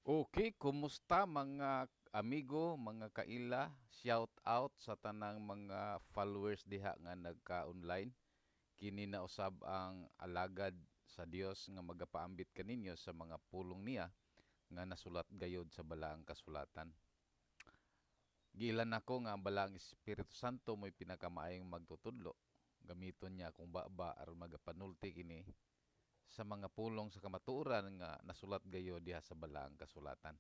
Okay, kumusta, mga amigo, mga kaila? Shout out sa tanang mga followers diha nga nagka-online. Kini na usab ang alagad sa Dios nga magapaambit kaninyo sa mga pulong niya nga nasulat gayod sa Balaang Kasulatan. Giilan nako nga ang Balaang Espiritu Santo mo'y pinakamaayong magtutudlo. Gamiton niya akong baba aron magapanulti kini sa mga pulong sa kamatuoran nga nasulat gayod diha sa Balaang Kasulatan.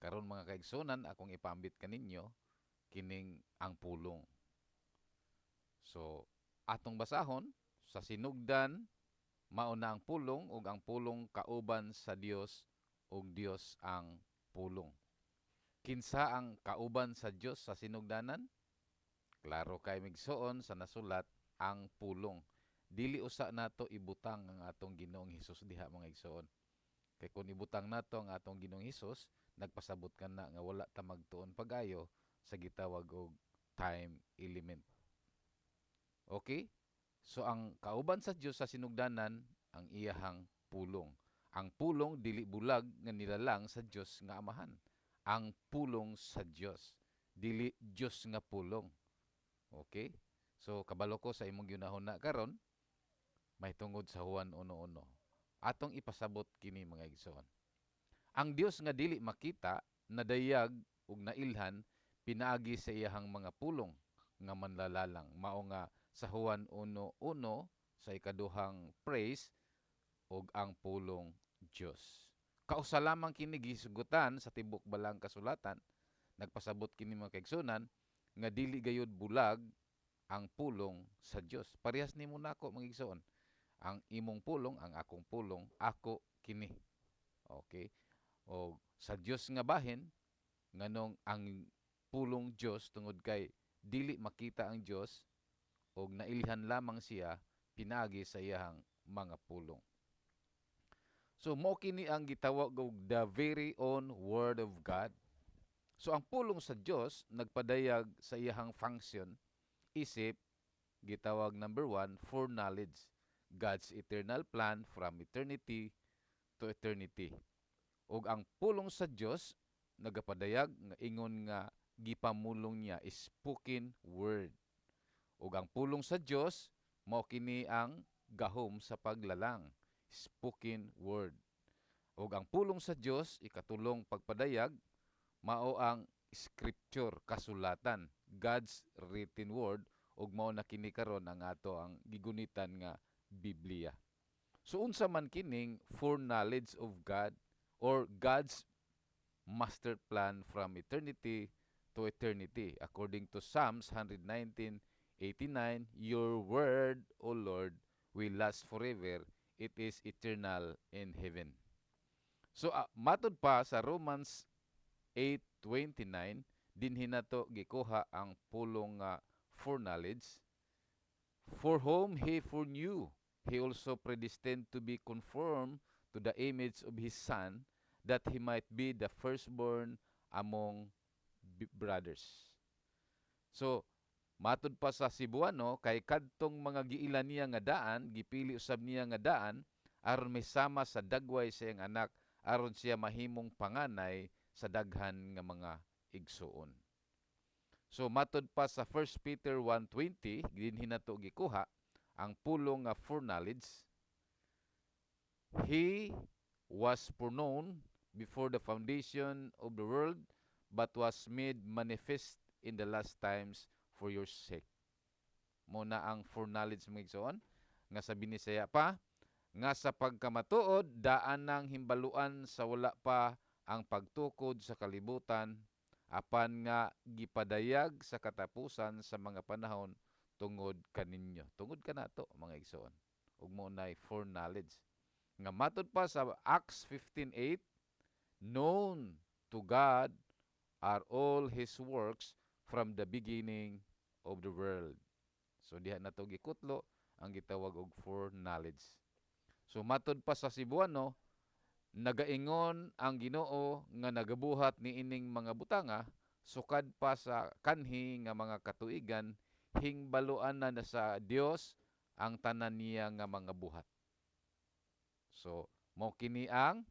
Karon, mga kaigsunan, akong ipaambit kaninyo kining ang pulong. So atong basahon: sa sinugdan mao na ang pulong, ug ang pulong kauban sa Dios, ug Dios ang pulong. Kinsa ang kauban sa Dios sa sinugdanan? Klaro kay, migsuon, sa nasulat, ang pulong. Dili usa nato ibutang ang atong Ginoong Hesus diha, mga igsoon. Kay kung ibutang nato ang atong Ginoong Hesus, nagpasabot ka na nga wala ta magtuon pag-ayo sa gitawag og time element. Okay? So ang kauban sa Dios sa sinugdanan ang iyahang pulong. Ang pulong dili bulag nga nilalang sa Dios nga Amahan. Ang pulong sa Dios, dili Dios nga pulong. Okay? So kabalo ko sa imong ginahuna karon mahitungod sa Juan 1:1. Atong ipasabot kini, mga igsoon. Ang Dios nga dili makita nadayag ug nailhan pinaagi sa iyahang mga pulong nga manlalalang. Mao nga sa Juan 1:1 sa ikaduhang phrase, "ug ang pulong Dios". Kausa lamang kini gisugutan sa tibok Balaang Kasulatan. Nagpasabot kini, mga kaigsunan, nga dili gayud bulag ang pulong sa Dios. Parehas nimo nako, mga igsoon. Ang imong pulong, ang akong pulong, ako kini. Okay? O sa Dios nga bahin, nganong ang pulong Dios? Tungod kay dili makita ang Dios og nailhan lamang siya pinaagi sa iyahang mga pulong. So mao kini ang gitawag og the very own word of God. So ang pulong sa Dios nagpadayag sa iyahang function isip gitawag number one, foreknowledge, God's eternal plan from eternity to eternity. Ug ang pulong sa Dios nagapadayag nga ingon nga gipamulong niya, spoken word. Ug ang pulong sa Dios mao kini ang gahom sa paglalang, spoken word. Ug ang pulong sa Dios, ikatulong pagpadayag, mao ang scripture, kasulatan, God's written word, ug mao na kini karon ang ato ang gigunitan nga Biblia. So unsa man kining foreknowledge of God or God's master plan from eternity to eternity? According to Psalms 119:89, "Your word, O Lord, will last forever. It is eternal in heaven." So matod pa sa Romans 8:29, dinhi nato gikuha ang pulong nga foreknowledge. "For whom he foreknew, he also predestined to be conformed to the image of his Son, that he might be the firstborn among brothers." So, matod pa sa Cebuano, kay kadtong mga giila niya nga daan, gipili usab niya nga daan, aron may sama sa dagway sa iyang anak, aron siya mahimong panganay sa daghan nga mga igsuon. So matod pa sa 1 Peter 1:20, dinhi nato gikuha ang pulong nga foreknowledge. "He was foreknown before the foundation of the world, but was made manifest in the last times for your sake." Mao na ang foreknowledge, mga igsoon, nga sa Binisaya pa, nga sa pagkamatuod daan nang himbaluan sa wala pa ang pagtukod sa kalibutan, apan nga gipadayag sa katapusan sa mga panahon tungod kaninyo, tungod kanato, mga igsoon. Ug mao nay foreknowledge nga matod pa sa Acts 15:8, "Known to God are all His works from the beginning of the world." So diha nato gikutlo ang gitawag og foreknowledge. So matod pa sa Cebuano, nagaingon ang Ginoo nga nagabuhat niining mga butanga sukad pa sa kanhi nga mga katuigan, hingbaluan na sa Dios ang tanan niya nga mga buhat. So mao kini ang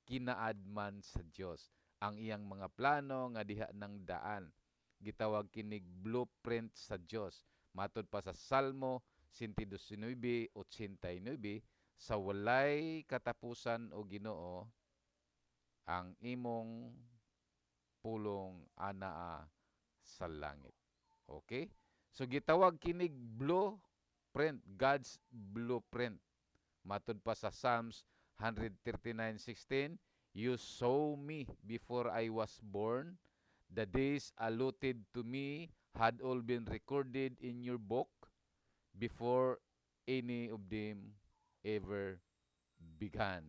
Kinaadman sa Dios ang iyang mga plano nga diha ng daan. Gitawag kinig blueprint sa Dios. Matod pa sa Salmo 119:89, "Sa walay katapusan, o Ginoo, ang imong pulong anaa sa langit." Okay? So gitawag kinig blueprint, God's blueprint. Matod pa sa Psalms 139:16, "You saw me before I was born. The days allotted to me had all been recorded in your book before any of them ever began."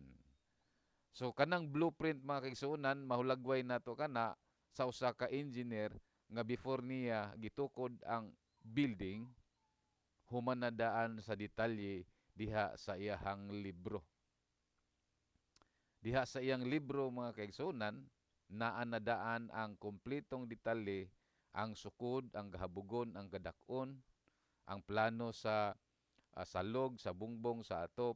So kanang blueprint, mga kaigsuonan, mahulagway nato kana sa usa ka engineer nga before niya gitukod ang building, human na daan sa detalye diha sa iyahang libro. Diha sa iyang libro, mga kaigsuonan, naa na daan ang kompletong detalye, ang sukod, ang gahabogon, ang kadak-on, ang plano sa salog, sa bungbong, sa atop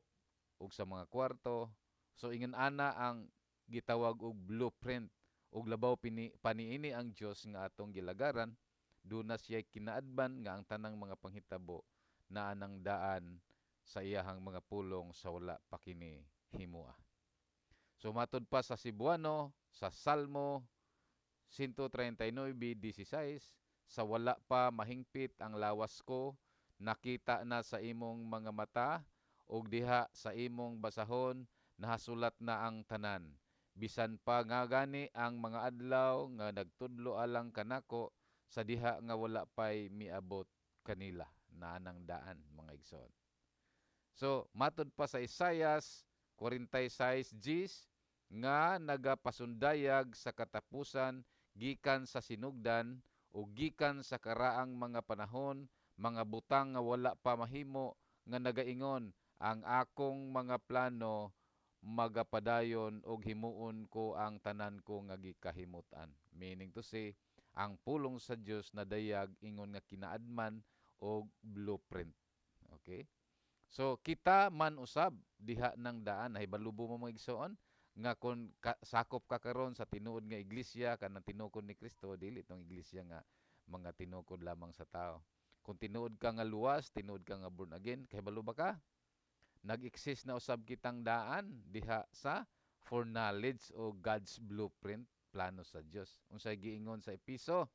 ug sa mga kwarto. So ingon ana ang gitawag og blueprint, ug labaw pini paniini ang Dios nga atong gilagaran, duna siya kinaadman nga ang tanang mga panghitabo naa nang daan sa iyahang mga pulong sa wala pa kini himoa. So matod pa sa Cebuano, sa Salmo 139:16, "Sa wala pa mahingpit ang lawas ko, nakita na sa imong mga mata, ug diha sa imong basahon nahasulat na ang tanan. Bisan pa nga gani ang mga adlaw nga nagtudlo alang kanako sa diha nga wala pay miabot kanila." Naa nang daan, mga igsoon. So matod pa sa Isaias 46:10 nga nagapasundayag sa katapusan gikan sa sinugdan o gikan sa karaang mga panahon, mga butang nga wala pa mahimo, nga nagaingon, "Ang akong mga plano magapadayon ug himuon ko ang tanan ko nga gikahimut-an." Meaning to say, ang pulong sa Dios nadayag ingon nga kinaadman og blueprint. Okay? So kita man usab diha nang daan. Nahibalo mo, mga igsoon, nga kung sakop ka karon sa tinuod nga iglesia, kanang tinukod ni Kristo, dili tong iglesia nga mga tinukod lamang sa tao. Kung tinuod ka nga luwas, tinuod ka nga born again, kahibalo ba ka? Nag-exist na usab kitang daan diha sa foreknowledge o God's blueprint, plano sa Dios. Unsay giingon sa Epeso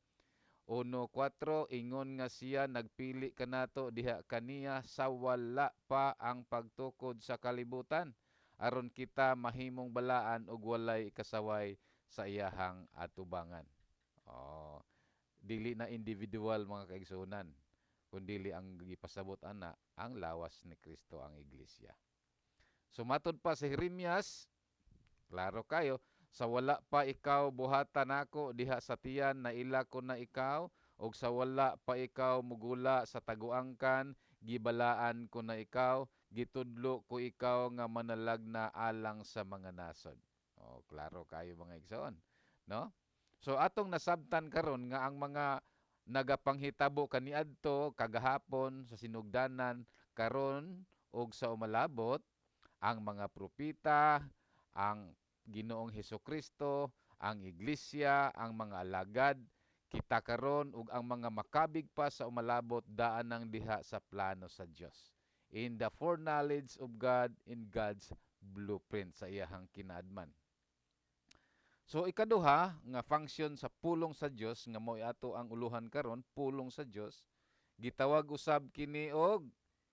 1:4? Ingon nga siya nagpili kanato diha kaniya sa wala pa ang pagtukod sa kalibutan, aron kita mahimong balaan ug walay kasaway sa iyahang atubangan. Oh, dili na individual, mga kaigsuonan, kundili ang gipasabot ana ang lawas ni Kristo, ang iglesia. So matod pa sa Jeremias, klaro kayo, "Sa wala pa ikaw buhatan nako diha sa tiyan, naila ko na ikaw, ug sa wala pa ikaw mugula sa taguangkan, gibalaan ko na ikaw, gitudlo ko ikaw nga manalagna alang sa mga nasod." Oh, klaro kayo, mga igsoon, no? So atong nasabtan karon nga ang mga nagapanghitabo kaniadto, kagahapon, sa sinugdanan, karon ug sa umalabot, ang mga propeta, ang Ginoong Hesukristo, ang iglesia, ang mga alagad, kita karon ug ang mga makabig pa sa umalabot, daan nang diha sa plano sa Dios. In the foreknowledge of God, in God's blueprint, sa iyahang kinaadman. So ikaduha nga function sa pulong sa Dios nga mao ato ang uluhan karon, pulong sa Dios, gitawag usab kini og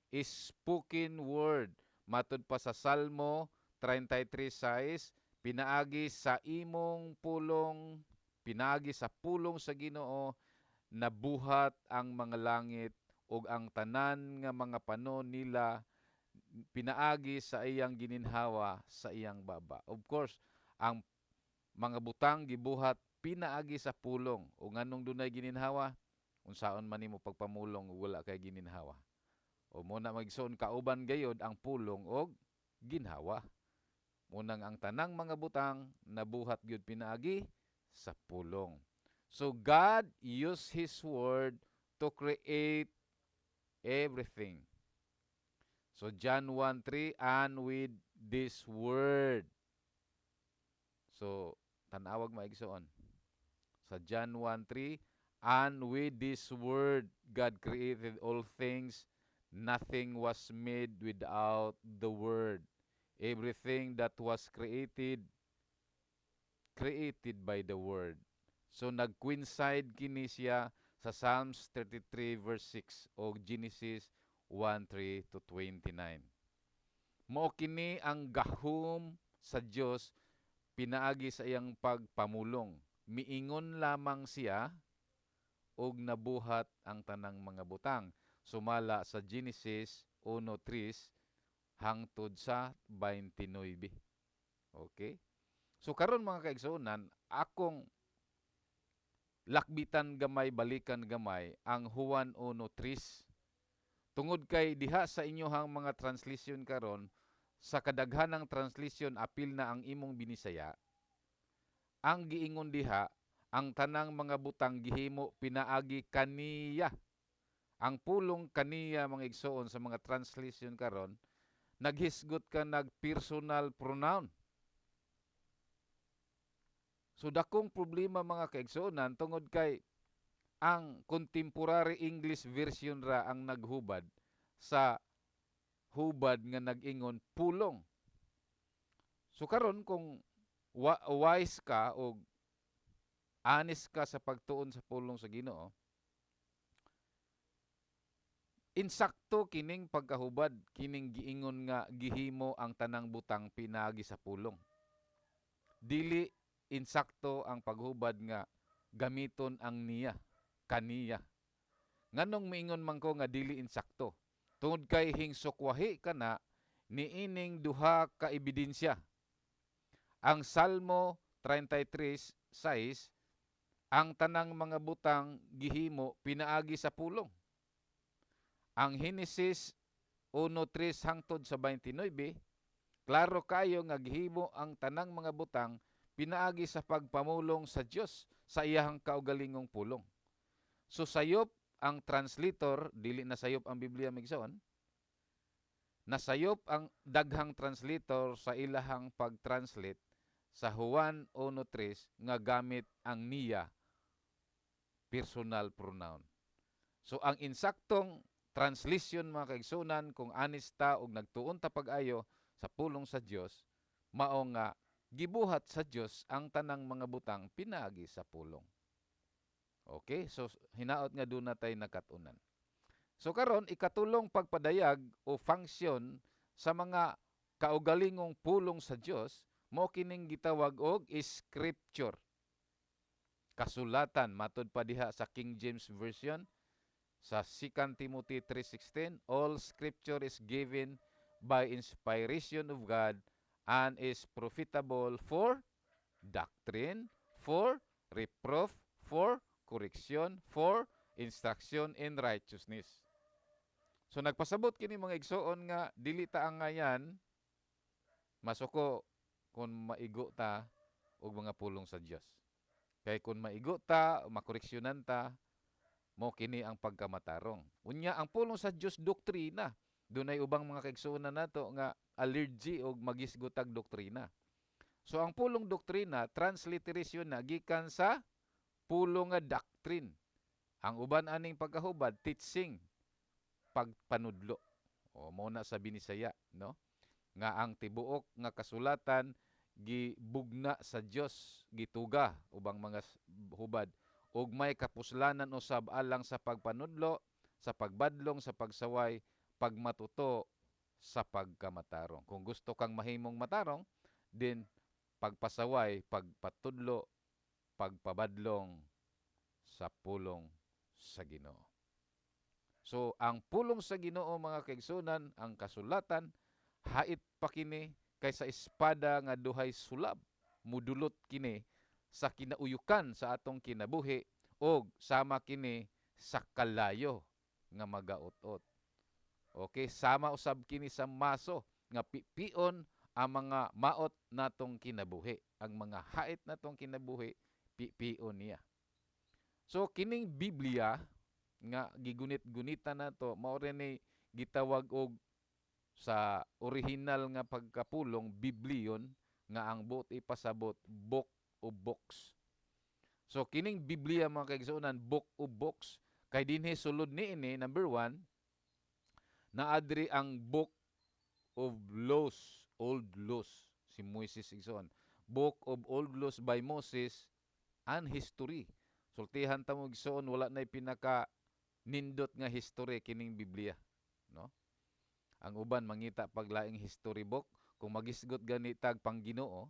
spoken word. Matud pa sa Salmo 33:6, "Pinaagi sa imong pulong, pinaagi sa pulong sa Ginoo nabuhat ang mga langit, ug ang tanan nga mga panon nila pinaagi sa iyang gininhawa sa iyang baba." Of course, ang mga butang gibuhat pinaagi sa pulong. O nganong dunay gininhawa? Unsaon man nimo pagpamulong ug wala kay gininhawa? O mao na, magsoon, kauban gayod ang pulong og ginhawa. Munang ang tanang mga butang nabuhat gyud pinaagi sa pulong. So God used His word to create everything. So John 1:3, "And with this word." So tan-awag, mga igsoon. Sa John 1:3, "And with this word God created all things. Nothing was made without the word. Everything that was created, created by the word." So nag-coincide kini siya sa Psalms 33 verse 6 o Genesis 1:3 to 29. Mao kini ang gahom sa Dios pinaagi sa iyang pagpamulong. Miingon lamang siya ug nabuhat ang tanang mga butang sumala sa Genesis 1:3 hangtod sa 29. Okay? So karon, mga kaigsuonan, akong lakbitan gamay, balikan gamay ang Juan 1:3. Tungod kay diha sa inyohang mga translation karon, sa kadaghanang translation, apil na ang imong Binisaya, ang giingon diha, ang tanang mga butang gihimo pinaagi kaniya. Ang pulong "kaniya", mga igsoon, sa mga translation karon naghisgot ka nag personal pronoun. So dakong problema, mga kaigsuonan, tungod kay ang Contemporary English Version ra ang naghubad sa hubad nga nag-ingon "pulong". So karon, kung wise ka o honest ka sa pagtuon sa pulong sa Ginoo, insakto kining pagkahubad kining giingon nga gihimo ang tanang butang pinaagi sa pulong. Dili insakto ang paghubad nga gamiton ang "niya", "kaniya". Nganong miingon man ko nga dili insakto? Tungod kay hingsukwahi kana niining duha ka ebidensya. Ang Salmo 33:6, ang tanang mga butang gihimo pinaagi sa pulong. Ang Henesis 1:3 hangtod sa 29, klaro kayo nga gihimo ang tanang mga butang pinaagi sa pagpamulong sa Dios sa iyahang kaugalingong pulong. So sayop ang translator, dili na sayop ang Biblia, mga igsoon. Nasayop ang daghang translator sa ilahang pag-translate sa Juan 1:3 nga gamit ang "niya", personal pronoun. So ang insaktong translation, mga kaigsunan, kung honest ta og nagtuon ta pag-ayo sa pulong sa Dios, mao nga gibuhat sa Dios ang tanang mga butang pinaagi sa pulong. Okay? So hinaot nga duna tay nakat-unan. So karon, ikatulong pagpadayag o function sa mga kaugalingong pulong sa Dios mo kining gitawag og scripture. Kasulatan, matud pa diha sa King James Version sa 2 Timothy 3:16, "All scripture is given by inspiration of God and is profitable for doctrine, for reproof, for correction, for instruction in righteousness." So nagpasabot kini, mga igsoon, nga dili ta angayan masuko kung maigo ta og mga pulong sa Dios. Kay kung maigo ta, makoreksyonan ta, mo kini ang pagkamatarong. Unya, ang pulong sa Dios doktrina. Dunay ubang mga kaigsuonan nato nga allergy og magisgotag doktrina. So ang pulong "doktrina", transliteration na gikan sa pulong nga "doctrine". Ang uban aning pagkahubad, teaching, pagpanudlo. O mo na sa Binisaya, no? Nga ang tibuok nga kasulatan gibugna sa Dios, gituga, ubang mga hubad, ug may kapuslanan usab alang sa pagpanudlo, sa pagbadlong, sa pagsaway, pagmatuto sa pagkamatarong. Kung gusto kang mahimong matarong, din pagpasaway, pagpatudlo, pagpabadlong sa pulong sa Ginoo. So ang pulong sa Ginoo, mga kaigsunan, ang kasulatan, hait pa kini kaysa espada nga duhay sulab, mudulot kini sa kinauyukan sa atong kinabuhi og sama kini sa kalayo nga magaut-ot. Okay, sama usab kini sa maso nga pipion ang mga maot natong kinabuhi, ang mga hait natong kinabuhi, pipion niya. So kining Biblia nga gigunit-gunitan nato, mao rin ni gitawag og sa original nga pagkapulong "biblion". nga ang buot ipasabot, book of books. So kining Biblia, mga kaigsuonan, book of books kay dinhi sulod niini, number one, naa diri ang book of laws, old laws, si Moises, igsoon. Book of old laws by Moses and history. Sultihan ta mo, igsoon, wala nay pinaka nindot nga history kining Biblia, no? Ang uban mangita paglaing history book. Kung magisgot gani tag pang Ginoo,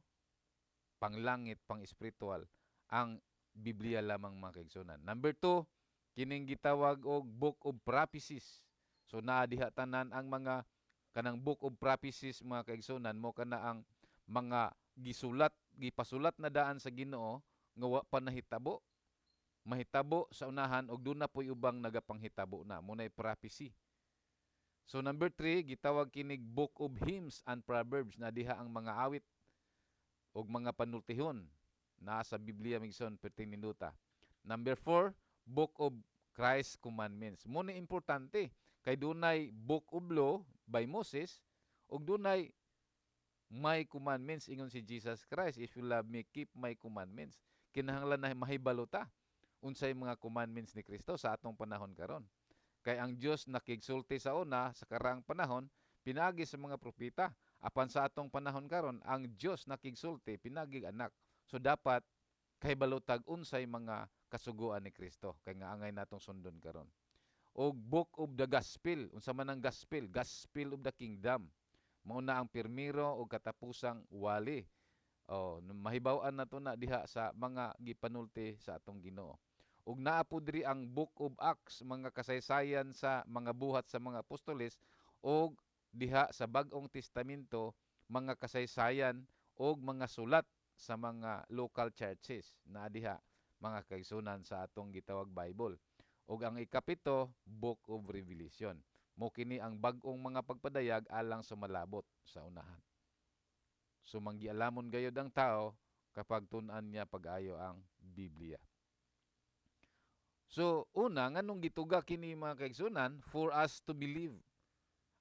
panglangit, pang espiritual, ang Biblia lamang, mga kaigsuonan. Number two, kining gitawag og book of prophecies. So naa diha tanan ang mga kanang book of prophecies, mga kaigsuonan, mo kana ang mga gisulat, gipasulat na daan sa Ginoo nga wa pa nahitabo, mahitabo sa unahan og duna poy ubang nagapanghitabo na mo, nay prophecy. So number three, gitawag kinig book of hymns and proverbs, na diha ang mga awit ug mga panultihon naa sa Biblia, migson, perting ninduta. Number four, book of Christ commandments. Mo ni importante kay dunay book of law by Moses ug dunay my commandments. Ingon si Jesus Christ, "If you love me, keep my commandments." Kinahanglan na mahibalo ta unsay mga commandments ni Kristo sa atong panahon karon. Kay ang Dios nakigsulti sa una, sa karaang panahon, pinaagi sa mga propeta. Apan sa atong panahon karon, ang Dios nakigsulti pinagi anak. So dapat kahibalo tag unsay mga kasuguan ni Kristo kay nga angay natong sundon karon. Og book of the gospel, unsa man ang gospel? Gospel of the kingdom. Mao na ang pirmiro og katapusang wali. Oh, mahibaw-an nato na diha sa mga gipanulti sa atong Ginoo. Ug naa po diri ang Book of Acts, mga kasaysayan sa mga buhat sa mga apostoles, ug diha sa Bag-ong Testamento, mga kasaysayan ug mga sulat sa mga local churches naa diha, mga kaigsunan, sa atong gitawag Bible. Ug ang ikapito, Book of Revelation. Mo kini ang bag-ong mga pagpadayag alang sa malabot sa unahan. So manggialamon gayud ang tao kapag tun-an niya pag-ayo ang Biblia. So una, nganong gituga kini, mga kaigsunan? For us to believe.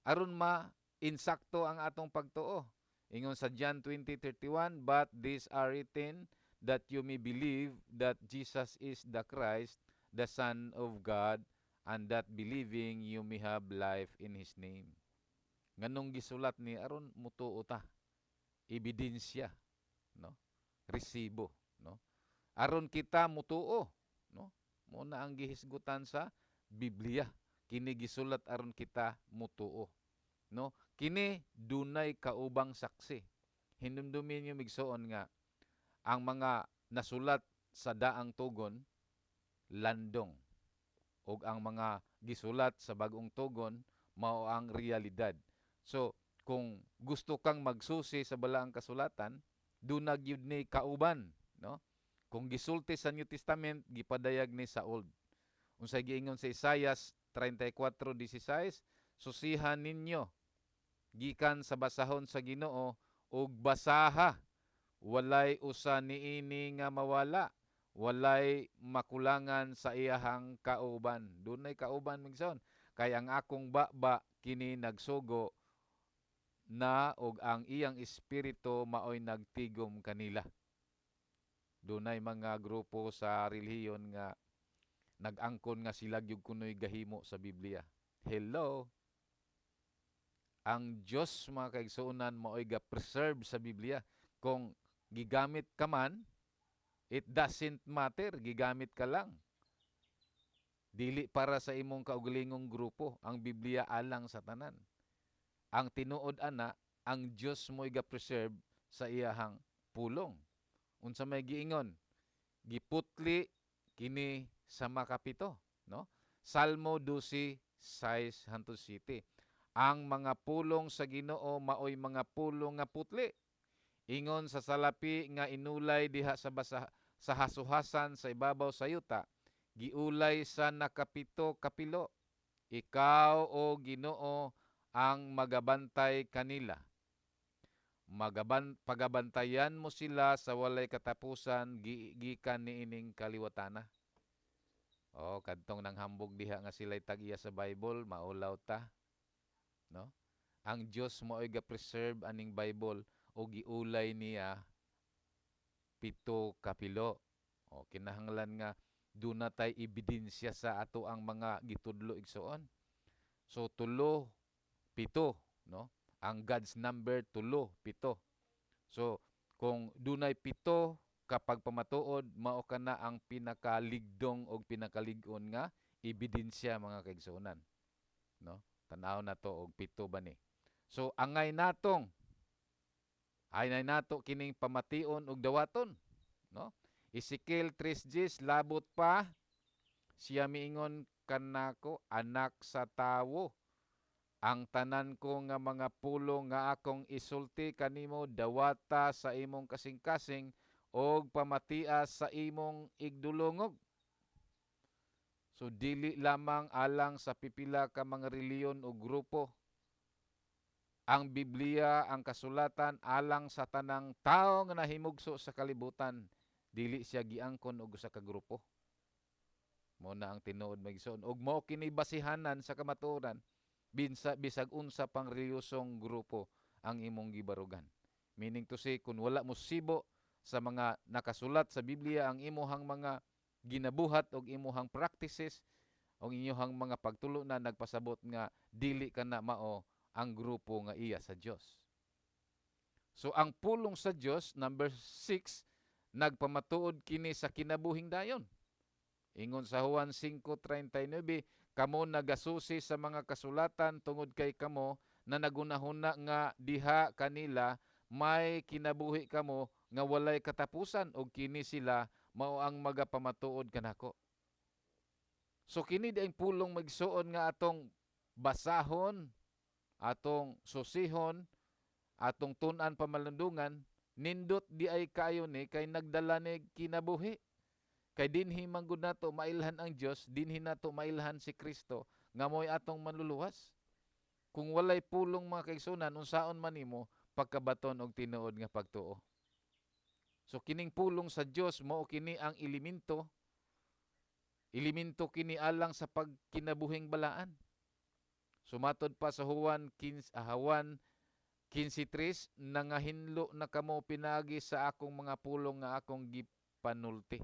Aron ma insakto ang atong pagtuo. Ingon sa John 20:31, "But these are written that you may believe that Jesus is the Christ, the Son of God, and that believing you may have life in His name." Nganong gisulat ni? Aron mutuo ta. Ebidensya, no? Resibo, no? Aron kita mutuo, no? Mo na ang gihisgutan sa Biblia. Kini gisulat aron kita mutuo, no? Kini dunay kaubang saksi. Hinumdumin niyo, migsuon, nga ang mga nasulat sa daang tugon landong ug ang mga gisulat sa bag-ong tugon mao ang realidad. So kung gusto kang magsusi sa balaang kasulatan, duna gyud ni kauban, no? Kung gisulti sa New Testament, gipadayag ni sa Old. Unsay giingon sa Isaias 34:16? "Susihan ninyo gikan sa basahon sa Ginoo ug basaha, walay usa niini nga mawala, walay makulangan sa iyahang kauban." Dunay kauban, migson. "Kay ang akong baba kini nagsugo na ug ang iyang espiritu maoy nagtigom kanila." Dunay mga grupo sa relihiyon nga nag-angkon nga sila gyud kunoy gahimo sa Biblia. Hello? Ang Dios, mga kaigsuonan, maoy ga-preserve sa Biblia. Kung gigamit ka man, it doesn't matter, gigamit ka lang. Dili para sa imong kaugalingong grupo, ang Biblia alang sa tanan. Ang tinuod ana, ang Dios mo'y ga-preserve sa iyahang pulong. Unsa may giingon? Giputli kini sa makapito, no? Salmo 12:6 hangtod 7. "Ang mga pulong sa Ginoo maoy mga pulong nga putli. Ingon sa salapi nga inulay diha sa basa, sa hasuhasan sa ibabaw sa yuta, giulay sa nakapito kapilo. Ikaw, o Ginoo, ang magabantay kanila. Pagabantayan mo sila sa walay katapusan gikan niining kaliwatana." Oh, kadtong nanghambog diha nga sila'y tag-iya sa Bible, maulaw ta. No? Ang Dios maoy ga-preserve aning Bible. o giulay niya 7 ka pilo. O kinahanglan nga duna tay ebidensya sa ato ang mga gitudlo, igsoon. So 3, 7, no? Ang God's number, 3, 7. So kung dunay 7 kapag pamatuod, mao kana ang pinakaligdong og pinakalig-on nga ebidensya, mga kaigsuonan, no? Tan-aw nato og 7 ba ni. So angay natong angay nato kining pamation og dawaton, no? Ezekiel 3:10, labot pa siya miingon kanako, "Anak sa tawo, ang tanan ko nga mga pulong nga akong isulti kanimo dawata sa imong kasing-kasing og pamatia sa imong igdulongog." So dili lamang alang sa pipila ka mga relihiyon o grupo. Ang Biblia, ang kasulatan, alang sa tanang tawo nga nahimugso sa kalibutan, dili siya giangkon og usa ka grupo. Mao na ang tinuod, mga igsoon, ug mao kini basihanan sa kamatuoran binsa bisag unsa pang relihiyosong grupo ang imong gibarugan. Meaning to say, kung wala mo sibo sa mga nakasulat sa Biblia ang imuhang mga ginabuhat og imuhang practices o inyuhang mga pagtulo na nagpasabot nga dili ka na mao ang grupo nga iya sa Dios. So ang pulong sa Dios, number 6, nagpamatuod kini sa kinabuhing dayon. Ingon sa Juan 5:39, "Kamo nagasusi sa mga kasulatan tungod kay kamo na nagunahuna nga diha kanila may kinabuhi kamo nga walay katapusan, og kini sila mao ang magapamatuod kanako." So kini di ang pulong, magsuon, nga atong basahon, atong susihon, atong tun-an pamalandungan, nindot di ay kaayo ni kay nagdala ni kinabuhi. Kay dinhi man gud nato mailhan ang Dios, dinhi nato mailhan si Kristo nga mo'y atong manluluwas. Kung walay pulong, mga kaigsunan, unsaon man nimo pagkabaton og tinuod nga pagtuo? So kining pulong sa Dios, mao kini ang elemento, elemento kini alang sa pagkinabuhing balaan. Sumatod pa sa Juan 15, Juan 15:3, "Nangahinlo na kamo pinaagi sa akong mga pulong nga akong gipanulti."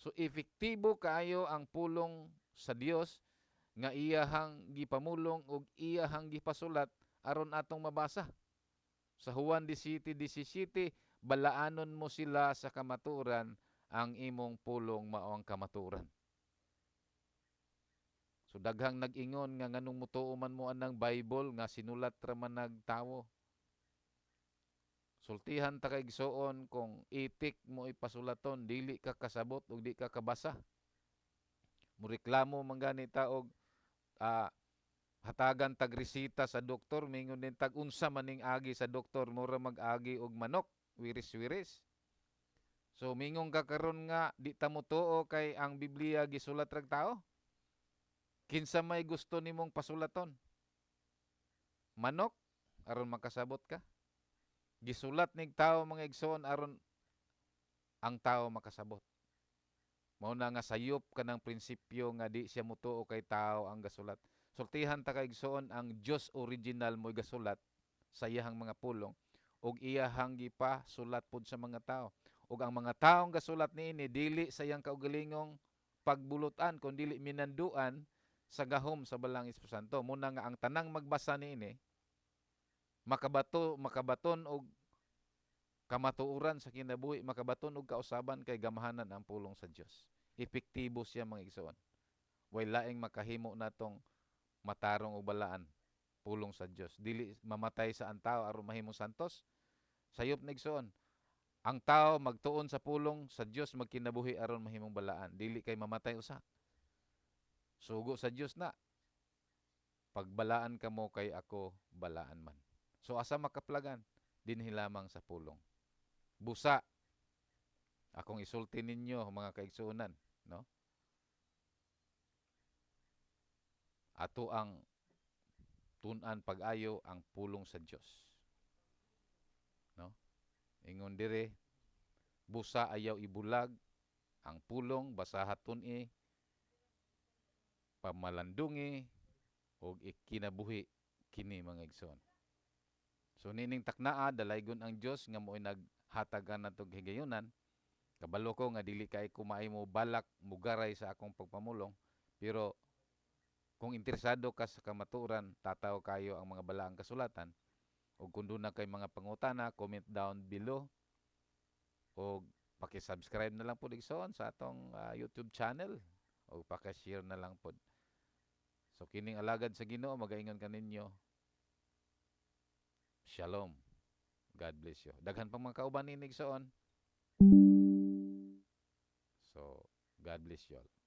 So epektibo kaayo ang pulong sa Dios nga iyahang gipamulong ug iyahang gipasulat aron atong mabasa. Sa Juan 17:17, "Balaanon mo sila sa kamatuoran, ang imong pulong mao ang kamatuoran." So daghang nag-ingon nga nganong mutuo man mo anang Bible nga sinulat ra man nagtawo. Sultihan ta, kay igsuon, kung itik mo ipasulaton, dili ka kasabot ug di ka kabasa. Mureklamo man gani ta og hatagan tag resita sa doktor, mingon din tag unsa maning agi sa doktor, mura mag-agi og manok, wiris-wiris. So mingon ka karon nga di ta motuo kay ang Biblia gisulat rag tao. Kinsa may gusto nimong pasulaton? Manok aron makasabot ka? Gisulat nig tao, mga igsoon, aron ang tao makasabot. Mao na nga sayop kanang prinsipyo nga di siya motuo kay tao ang gasulat. Sultihan ta, kay igsoon, ang Dios original mo'y gasulat sa iyahang mga pulong ug iyahang gipasulat pod sa mga tao. Ug ang mga taong gasulat niini, dili sa iyang kaugalingong pagbulutan kun dili minanduan sa gahom sa Balaang Espiritu Santo. Muna nga ang tanang magbasa niini makabaton og kamatuoran sa kinabuhi, makabaton og kausaban kay gamhanan ang pulong sa Dios. Epektibo siya, mga igsoon. Way laing makahimo natong matarong og balaan, pulong sa Dios. Dili mamatay sa ang tao aron mahimong santos. Sayop na, igsoon. Ang tao magtuon sa pulong sa Dios, magkinabuhi aron mahimong balaan. Dili kay mamatay usa. Sugo sa Dios na. "Pagbalaan kamo kay ako balaan man." So asa makaplagan? Dinhi lamang sa pulong. Busa akong isulti ninyo, mga kaigsuonan, no? Ato ang tun-an pag-ayo ang pulong sa Dios. No? Ingon dire, busa ayaw ibulag ang pulong, basaha, tun-i, pamalandungi ug ikinabuhi kini, mga igsoon. So niining taknaa, dalaygon ang Dios nga mo'y naghatagan natog higayunan. Kabalo ko nga dili kay ko maayo mo balak mugaray sa akong pagpamulong, pero kung interesado ka sa kamatuoran, tataw kayo ang mga balaang kasulatan. Ug kung duna kay mga pangutana, comment down below og paki-subscribe na lang pud, igsoon, sa atong YouTube channel og paki-share na lang pod. So kining alagad sa Ginoo magaingon kaninyo. Shalom. God bless you. Daghan pang mga kauban ni igsoon. So God bless you all.